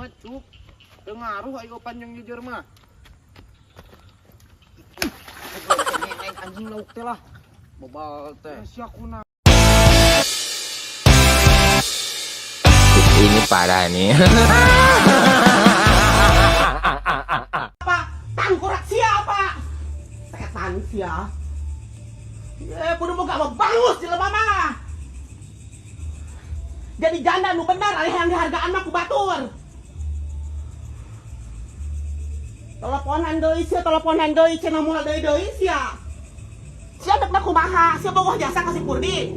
mah cuk. Teu ngaruh aing panjang jejer mah. Anjing lauk teh lah. Bobal teh. Sia kuna. Ini parah nih. Apa? Tangkurak siapa? Setan sia. Kudu boga mah bangus jelema mah. Jadi janda nu bener ari hayang dihargaan mah ku batur. Teleponan deui sia, teleponan deui cenah moal deui deui sia. Sia dek mah kumaha? Sia bogoh jasa ka si Purdi.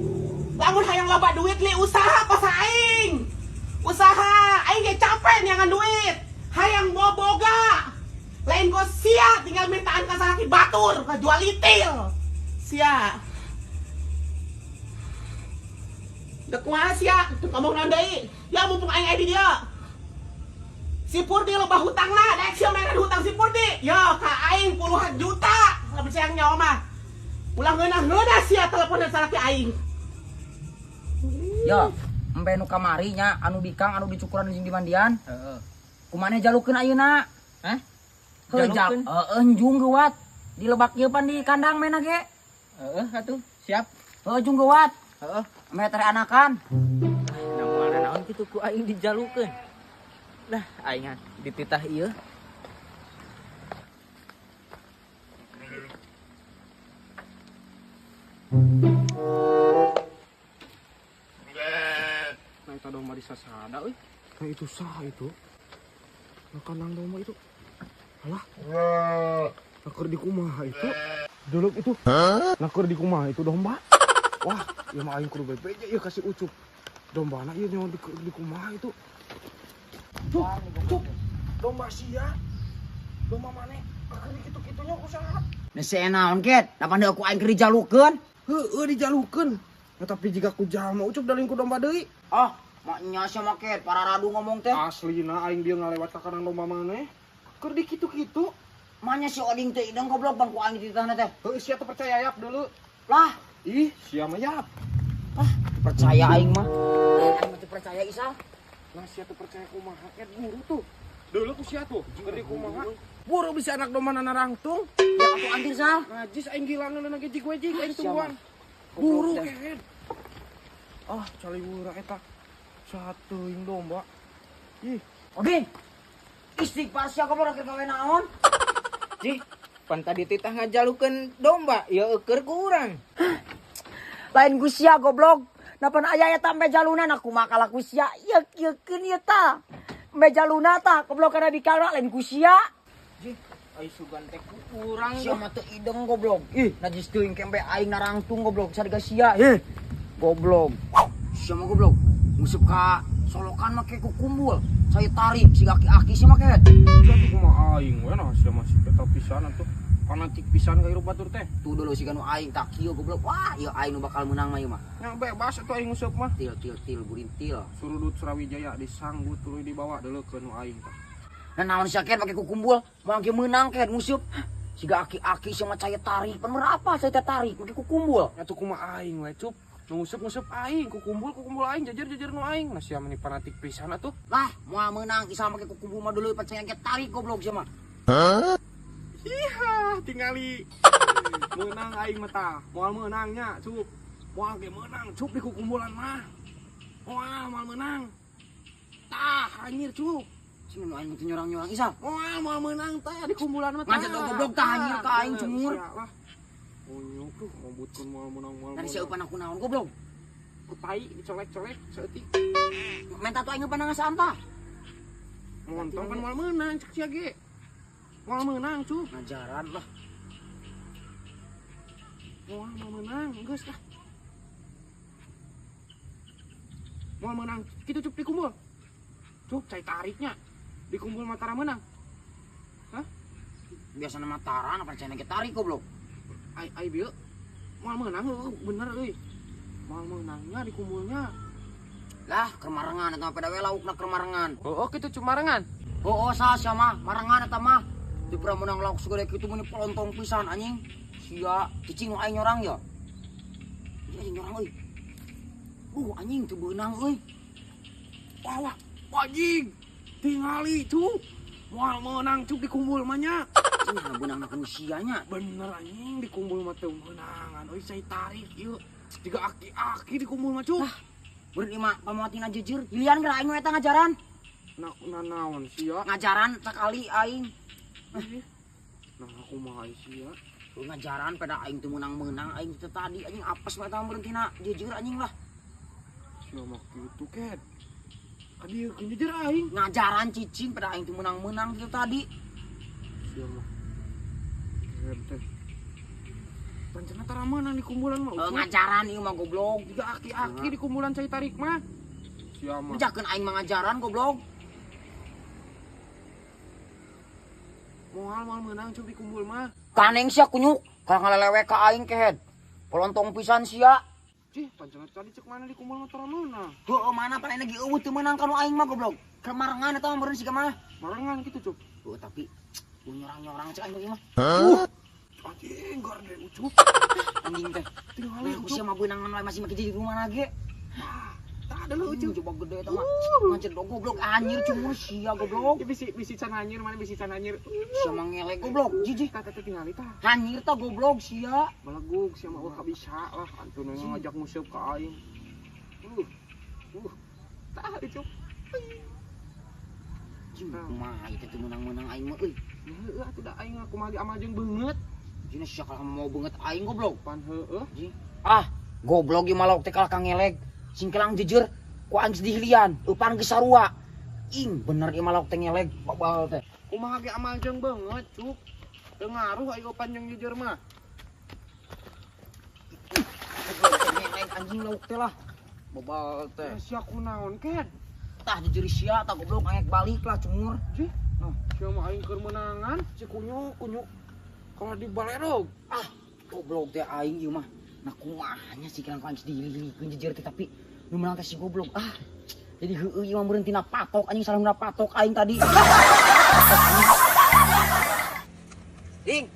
Lamun hayang loba duit li usaha kos aing. Usaha, aing ge capek neangan duit. Hayang boboga. Lain kos sia tinggal mintaan ka salaki batur, ka jual itil. Sia. Dek kumaha sia? Teu ngomong naon deui. Ya mumpung aing aya di dieu. Si Purdi loba hutangna, daek sia mere hutang si Purdi. Yo ka aing puluhan juta. Lamun sayang nyawa mah. Ulah ngeunah-ngeunah sia teleponan salaki aing. Ya, embe nu kamari nya anu bikang anu dicukuran jeung dimandian. Heeh. Kumaneh jalukeun ayeuna? Hah? Heuh, Jalukeun? heeh, njung geuwat. Di lebak ieu pan di kandang mena ge. Heeh, atuh, siap. Heeh, jung geuwat. Heeh. Embe tere anakan. Nah, moal naon kitu ku aing dijalukeun. Lah, aing dititah ieu. Nah, eta domba disasada euy. Nah, itu sah itu. Nah, kandang domba itu. Alah. Nah, keur di kumaha itu? Duluk itu. Nah, keur di kumaha itu domba? Wah, ieu mah aing kudu bebeja ieu kasih Ucup. Dombana ieu nyawa di kumaha itu? Tuh, tuh. Domba sia. Domba maneh? Keur di kitu-kitunya ku saha? Nah, si naon ket? Napa deui ku aing keur dijalukeun? Heueuh dijalukeun. Nah, tapi jika ku jalma Ucup daling ku domba deui. Ah, maknya sia mah ket, para radu ngomong teh. Aslina aing dia ngalewat ka kandang domba maneh. Keur di kitu-kitu. Manya si Oding teh ideng goblok bang ku aing dititahna teh. Heueuh sia teh percaya yap dulu. Lah, ih, sia mah yap. Ah, percaya aing mah. Aing mah teu percaya Isal. Nah, sia teu percaya kumaha ket buru tuh. Dulu ku sia tuh, keur di kumaha. Buru bisa anak domba narangtung. Ya atuh anjir Sal. Najis aing gilangan lagi jig wejig aing Sia tungguan. mah. Buru Goblok teh. ket. Ah, caliwura eta. Satu yang domba. Ih, Oding. Istighfar sia goblok rek gawe naon? Jih, pan tadi titah ngajalukeun domba, ya eueur ku urang. Lain ku sia goblok. Napan aya eta embe jaluna na kumaha kalaku sia? Yeuk yeukeun ieu ta. Embe jaluna ta goblok kana dikala lain ku sia. Jih, ai sugan teh ku urang. Sia mah teu ideng goblok. Ih, najis teuing ke embe aing narangtung goblok sadiga sia. Ih, goblok. Sia mah goblok. Nguseup ka solokan make ku kumbul. Saya tarik si aki-aki sia make. Sia tuh kumaha aing we nah sia masih eta pisan atuh. Fanatik pisan ka hirup batur teh. Tuh dulu si kanu aing tak kieu goblok. Wah, ieu aing nu bakal menang mah ieu mah. Nya bebas atuh aing nguseup mah. Til til til burintil. Surudut Srawijaya disanggut tuluy dibawa deuleukeun nu aing tah. Nah naon sia ket make ku kumbul, moal ge meunang ket nguseup. Siga aki-aki sia mah caya tarik, pan berapa saya teh tarik make ku kumbul. Nya tuh kumaha aing we cup. Nu nguseup-nguseup aing, ku kumbul-kumbul aing, jajar-jajar nu aing. Nah sia mah fanatik pisan atuh. Lah, moal meunang isal make ku kumbul mah dulu percaya ge tarik goblok sia mah. Hah? Iha, tingali. Meunang aing mah tah. Moal meunang nya, cup. Moal ge meunang, cup di kukumbulan mah. Moal, moal meunang. Tah, anjir cup. Sini nu aing teh nyorang-nyorang isal. Moal, moal meunang tah di kumbulan mah tah. Ngajak goblok tah anjir ka aing cumur. Lah. Onyok tuh ngobutkeun moal meunang moal. Dari siapa aku naon goblok? Ku tai dicolek-colek saeutik. Menta tuh aing pandangan sampah. Montong kan moal meunang cek sia ge. Moal meunang cup. Ngajaran lah. Moal moal meunang geus lah. Moal meunang kitu cup dikumpul. Cup cai tariknya. Dikumpul matara meunang. Hah? Biasana matara apa cai ge tarik goblok. Ai ai bieu moal meunang heueuh bener euy. Moal meunangnya dikumpulnya. Lah kermarengan eta mah pada we laukna kermarengan. Heueuh kitu cup marengan. Heueuh sah sia mah marengan eta mah. Di pernah menang lauk segede kitu meuni pelontong pisan anjing. Sia cicing nu aing nyorang ya. Ieu anjing nyorang euy. Anjing teu beunang euy. Wah, wah, anjing. Tingali Cup. Moal meunang Cup dikumpul mah nya. Cenah beunang ku sia nya. Bener anjing dikumpul mah teu meunangan. Euy cai tarik ieu. Jiga aki-aki dikumpul mah Cup. Beureun ieu mah pamoatina jujur. Hilian geura aing we eta ngajaran. Nah, naon sia? Ngajaran sakali aing. Nah, kumaha sia? Ngajaran pada aing teu meunang-meunang aing teh tadi anjing apes mah eta meureun tina jujur anjing lah. Sia mah kitu Ket. Kadieu keun jujur aing. Ngajaran cicing pada aing teu meunang-meunang kitu tadi. Sia mah. Ket teh. Pancena tara meunang di kumpulan mah. Ngajaran ieu mah goblok. Jiga aki-aki di kumpulan cai tarik mah. Sia mah. Bejakeun aing mah ngajaran goblok. Moal moal meunang Cup di kumpul mah. Kaneng sia kunyuk, kalah ngalelewe ka aing kehed. Polontong pisan sia. Cih, pancena tadi cek mana di kumpul mah tara meunang. Heueuh mana pan lagi eueuh teu meunang kanu aing mah goblok. Kemarengan eta mah meureun siga mah. Marengan kitu Cup. Heueuh tapi nyorang-nyorang cek aing mah. Anjing garde Ucup. Anjing teh. Tingali Ucup. Sia mah beunangan wae masih make di rumah ge. Tah ada lu Ucup. Coba gede eta mah. Ngajer do goblok anjir cumur sia goblok. Bisi bisi can hanyir mana bisi can hanyir. Sia mah ngelek goblok jijik. Tah teh tingali tah. Hanyir tah goblok sia. Belegug sia mah eueuh kabisa lah antun ngajak nguseup ka aing. Tah Ucup. Cing kumaha ieu teh meunang-meunang aing mah euy. Heueuh atuh da aing kumaha ge amal jeung beungeut. Jina sia kalah mau beungeut aing goblok. Pan heueuh. Ah, goblok ieu mah lauk teh kalah ka ngelek. Singkelang jujur ku aing sedih lian, eupan geus sarua. Ing bener ieu mah lauk teh ngelek babal teh. Kumaha ge amal jeung beungeut, Cup. Teu ngaruh aing eupan jeung jujur mah. Ngelek anjing lauk teh lah. Babal teh. Sia kunaon Ket? Tah jujur sia tah goblok aing balik lah cumur. Cih. Nah, sia mah aing keur meunangan, si kunyuk kunyuk. Kalau di balerog. Ah, goblok teh aing ieu mah. Nah kumahanya sih kan aing dililikeun jujur teh tapi nu meunang teh si goblok. Ah, jadi heueuh ieu mah meureun tina patok anjing salah na patok aing tadi. Ding.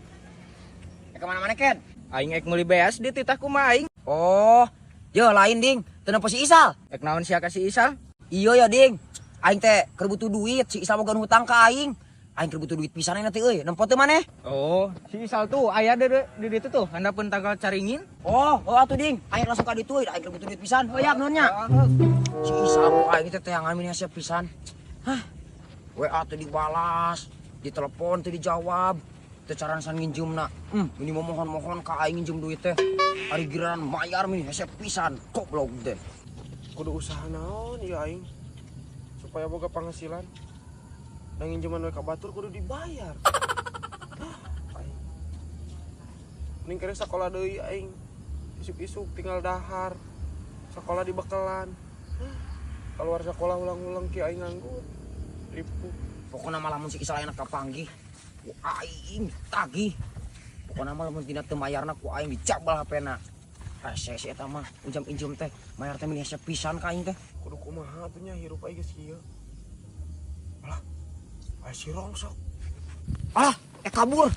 Ka mana-mana Ken? Aing ek meuli beas di titah kumaha aing. Oh, yo lain ding. Teu nempo si Isal. Ek naon sia ka si Isal? Iya ya ding. Aing teh keur butuh duit, si Isal boga hutang ka aing. Aing keur butuh duit pisan aing teh euy. Nempo teu maneh? Oh, si Isal tuh aya di ditu tuh handapeun tanggal caringin. Oh, oh atuh ding. Aing langsung ka ditu euy, aing keur butuh duit pisan. Heuyak nuhun nya. Si Isal ku aing teh teangan mini hese pisan. Hah. WA teu dibalas, ditelepon teu dijawab. Teu caransan nginjemna. Mini momohon-mohon ka aing nginjem duit teh. Ari giliran mayar mini hese pisan, goblok teh. Kudu usaha naon ieu aing supaya boga penghasilan. Da nginjeman we ka batur kudu dibayar. Aing. Mending kere sakola deui aing. Isuk-isuk tinggal dahar. Sekolah dibekelan. Keluar sekolah ulang-ulang ki aing nganggur. Ripuh. Pokona mah lamun si Isal enak kapanggih, ku aing tagih. Pokona mah lamun dina teu mayarna ku aing dicabal HP-na. Rese si eta mah injem-injem teh, mayar teh meni hese pisan ka aing teh. Kudu kumaha atuh nya hirup aing geus kieu. Alah. Aya si rongsok. Alah, kabur.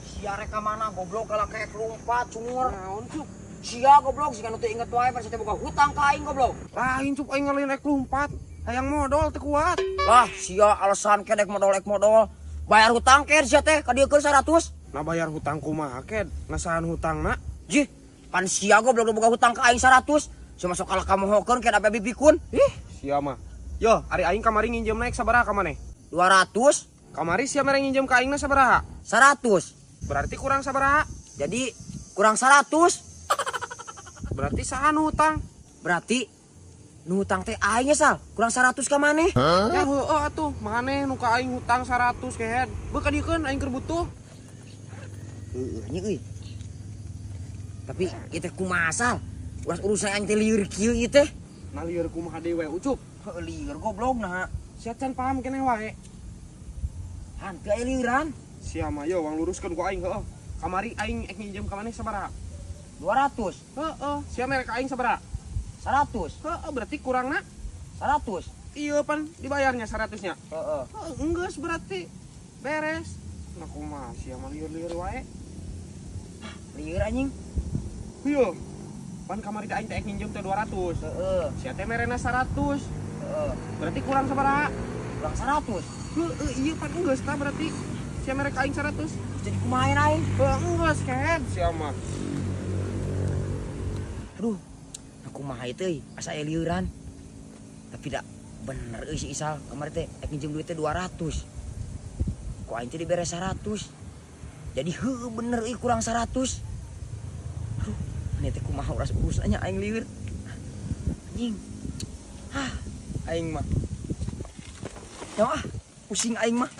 Sia rek ka mana goblok kalah kayak lompat cungur. Naon Cup? Sia goblok sih nu teu inget wae pan teh boga hutang ka aing goblok. Lain Cup aing ngalain rek lompat. Hayang modal teu kuat. Lah sia alasan ke dek modal ek modal. Bayar hutang ke sia teh ka dieu keur 100. Nah bayar hutang kumaha Ket? Nasahan hutangna? Jih, pan sia goblok boga hutang ka aing 100. Sia masuk kalah ka mohokeun ke da bibikun. Ih, sia mah. Yo, ari aing kamari nginjem naik sabaraha ka maneh? 200. Kamari sia mere nginjem ka aingna sabaraha? 100. Berarti kurang sabaraha? Jadi kurang 100. Berarti saha nu hutang? Berarti nu hutang teh aing Sal, kurang 100 ka maneh. Ya heueuh atuh, maneh nu ka aing hutang 100 kehed. Beuh ka dieukeun aing keur butuh. Heueuh nya euy. Tapi ieu teh kumaha Sal? Uras urusan aing teh lieur kieu ieu teh. Nah lieur kumaha deui we Ucup? Heueuh lieur goblok nah. Sia can paham keneh wae. Hanteu aya lieuran. Sia mah yo wang luruskeun ku aing heueuh. Kamari aing ek nginjem ka maneh sabaraha? 200. Heeh, sia mere ka aing sabaraha? 100. Heeh, berarti kurangna 100. Iya pan dibayarnya 100-nya. Heeh. Heeh, enggeus berarti beres. Nah kumaha sia mah lieur-lieur wae. Lieur anjing. Heueuh. Pan kamari aing teh ek nginjem teh 200. Heeh. Sia teh merena 100. Heeh. Berarti kurang sabaraha? Kurang 100. Heueuh, ieu pan geus tah berarti. Sia mere ka aing 100. Jadi kumaha aing? Heuh, geus kehed sia mah. Aduh, aku kumaha itu euy, asa aya lieuran. Tapi dak bener euy si Isal kamari teh ek nginjem duit teh 200. Ku aing teh dibere 100. Jadi heueuh bener euy kurang 100. Aduh, ini teh kumaha uras urusannya aing lieur. Anjing. Hah, aing mah. Ya ah, pusing aing mah.